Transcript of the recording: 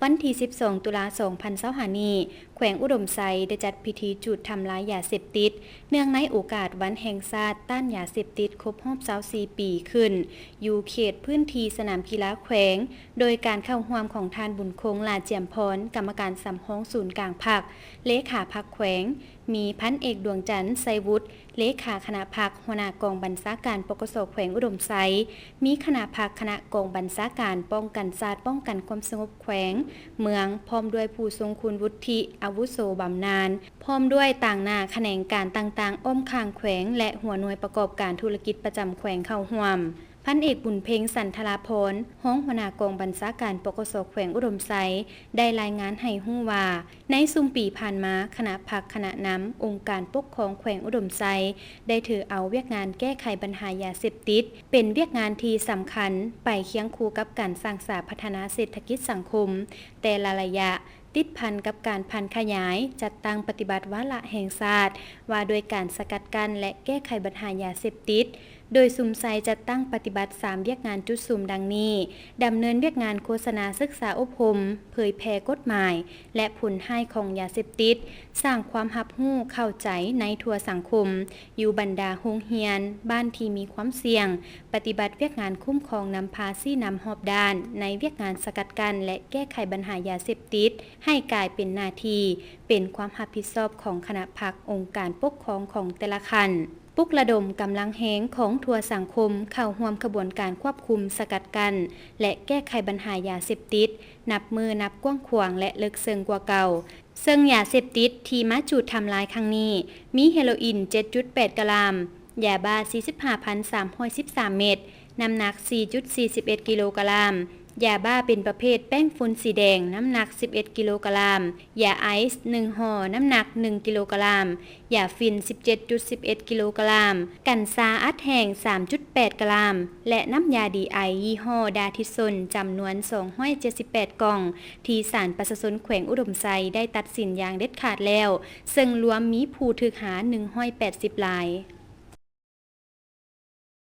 ວັນທີສິບສອງ ຕຸລາ ສອງພັນຊາວຫ້ານີ້, ແຂວງອຸດົມໄຊໄດ້ຈັດພິທີຈູດທຳລາຍຢາເສບຕິດ ເນື່ອງໃນໂອກາດວັນແຫ່ງຊາດຕ້ານຢາເສບຕິດຄົບຮອບຊາວສີ່ປີຂຶ້ນ ຢູ່ເຂດພື້ນທີ່ສະໜາມກິລາແຂວງ, ໂດຍການເຂົ້າຮ່ວມຂອງທ່ານ ບຸນຄົງ ຫຼ້າຈຽມພອນ ກຳມະການສຳຮອງສູນກາງພັກ, ເລຂາພັກແຂວງ, ມີພັນເອກ ດວງຈັນ ໄຊວຸດ ເລຂາຄະນະພັກ, ຫົວໜ້າກອງບັນຊາການ ປກສ ແຂວງອຸດົມໄຊ, ມີຄະນະພັກ, ຄະນະກອງບັນຊາການປ້ອງກັນຊາດ, ປ້ອງກັນຄວາມສະຫງົບແຂວງ, ເມືອງ, ພ້ອມດ້ວຍຜູ້ຊົງຄຸນວຸດທິ, ອາວຸໂສບຳນານ, ພ້ອມດ້ວຍຕາງໜ້າຂະແໜງການຕ່າງໆອ້ອມຂ້າງແຂວງ ແລະ ຫົວໜ່ວຍປະກອບການທຸລະກິດປະຈຳແຂວງເຂົ້າຮ່ວມ. ພັນເອກ ບຸນເພັງ ສັນທະລາພອນ ຮອງຫົວໜ້າກອງບັນຊາການ ປກສ ແຂວງອຸດົມໄຊ ໄດ້ລາຍງານໃຫ້ຮູ້ວ່າ, ໃນຊຸມປີຜ່ານມາ, ຄະນະພັກ, ຄະນະນຳ, ອົງການປົກຄອງແຂວງອຸດົມໄຊ ໄດ້ຖືເອົາວຽກງານແກ້ໄຂບັນຫາຢາເສບຕິດ ເປັນວຽກງານທີ່ສຳຄັນ ໄປຄຽງຄູ່ກັບການສ້າງສາພັດທະນາເສດຖະກິດສັງຄົມແຕ່ລະໄລຍະ, ຕິດພັນກັບການຜັນຂະຫຍາຍຈັດຕັ້ງປະຕິບັດວາລະແຫ່ງຊາດ ວ່າດ້ວຍການສະກັດກັ້ນ ແລະ ແກ້ໄຂບັນຫາຢາເສບຕິດ, ໂດຍສຸມໃສ່ຈັດຕັ້ງປະຕິບັດສາມວຽກງານຈຸດສຸມດັ່ງນີ້: ດຳເນີນວຽກງານໂຄສະນາສຶກສາອົບຮົມ, ເຜີຍແຜ່ກົດໝາຍ ແລະ ຜົນຮ້າຍຂອງຢາເສບຕິດ, ສ້າງຄວາມຮັບຮູ້ເຂົ້າໃຈໃນທົ່ວສັງຄົມ, ຢູ່ບັນດາໂຮງຮຽນ, ບ້ານທີ່ມີຄວາມສ່ຽງ, ປະຕິບັດວຽກງານຄຸ້ມຄອງນຳພາຊີ້ນຳຮອບດ້ານໃນວຽກງານສະກັດກັ້ນ ແລະ ແກ້ໄຂບັນຫາຢາເສບຕິດ ໃຫ້ກາຍເປັນໜ້າທີ່, ເປັນຄວາມຮັບຜິດຊອບຂອງຄະນະພັກ, ອົງການປົກຄອງຂອງແຕ່ລະຂັ້ນ. ປຸກລະດົມກຳລັງແຮງຂອງທົ່ວສັງຄົມເຂົ້າຮ່ວມຂະບວນການຄວບຄຸມ, ສະກັດກັ້ນ ແລະ ແກ້ໄຂບັນຫາຢາເສບຕິດ ນັບມື້ນັບກວ້າງຂວາງ ແລະ ເລິກເຊິ່ງກວ່າເກົ່າ. ເຊິ່ງຢາເສບຕິດທີ່ມາຈູດທຳລາຍຄັ້ງນີ້ ມີເຮໂຣອິນ ເຈັດຈຸດແປດກະຣາມ, ຢາບ້າ ສີ່ສິບຫ້າພັນສາມຮ້ອຍສິບສາມເມັດ, ນ້ຳໜັກ ສີ່ຈຸດສີ່ສິບເອັດກິໂລກະຣາມ, ຢາບ້າເປັນປະເພດແປ້ງຝຸ່ນສີແດງ, ນ້ຳໜັກ ສິບເອັດກິໂລກະຣາມ, ຢາໄອສ໌ ໜຶ່ງຫໍ່, ນ້ຳໜັກ ໜຶ່ງກິໂລກະຣາມ, ຢາຝິ່ນ ສິບເຈັດຈຸດສິບເອັດກິໂລກະຣາມ, ກັນຊາອັດແຫ້ງ ສາມຈຸດແປດກະຣາມ ແລະ ນ້ຳຢາດີໄອ ຍີ່ຫໍ້ ດາທິຊົນ ຈຳນວນ ສອງຮ້ອຍເຈັດສິບແປດກ່ອງ ທີ່ສານປະຊາຊົນແຂວງອຸດົມໄຊໄດ້ຕັດສິນຢ່າງເດັດຂາດແລ້ວ, ເຊິ່ງລວມມີຜູ້ຖືກຫາ ໜຶ່ງຮ້ອຍແປດສິບລາຍ.